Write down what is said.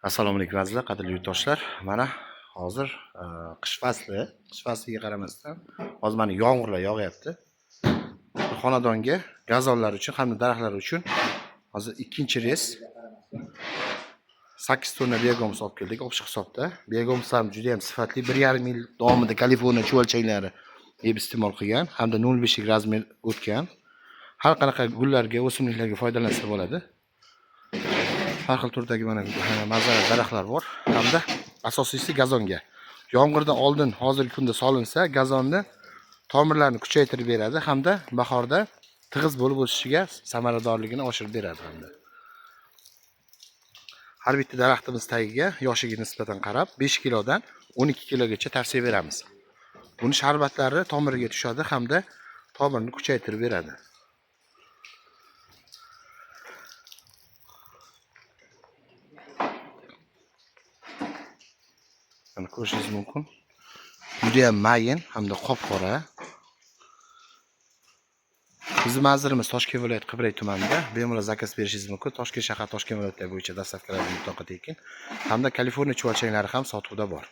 Assalomu alaykum, azizlar, qadrli yurtdoshlar. Mana hozir qish fasli, qish fasliga qaramasdan hozir mana yomg'irlar yog'yapti. Bir xonadonga gazonlar uchun hamda daraxtlar uchun hozir ikkinchi reys 8 tonna biogumus olib keldik общий hisobda. Biogumus ham juda ham sifatli, 1,5 yil davomida Kaliforniya chuvalchanglari yeb iste'mol qilgan hamda 0,5 razmer o'tgan. Har qanaqa gullarga, o'simliklarga foydalansa bo'ladi. Har xil turdagi mana mazali daraxtlar bor hamda asosiysi gazonga. Yomg'irdan oldin hozirgi kunda solinsa, gazonni tomirlarini kuchaytirib beradi hamda bahorda tig'iz bo'lib o'sishiga samaradorligini oshirib beradi hamda. Har bitta daraxtimiz tagiga yoshiga nisbatan qarab 5 kilodan 12 kilogacha tavsiya beramiz. Buni sharbatlari tomiriga tushadi hamda tomirni kuchaytirib beradi. Mana ko'rishingiz mumkin. Juda ham mayin hamda qop-qora. Bizning manzilimiz Toshkent viloyati Qibray tumanida. Bemalol zakaz berishingiz mumkin. Toshkent shahar, Toshkent viloyatlari bo'yicha dastavkalar mutlaqo tekin. Hamda Kaliforniya chuvalchanglari ham sotuvda bor.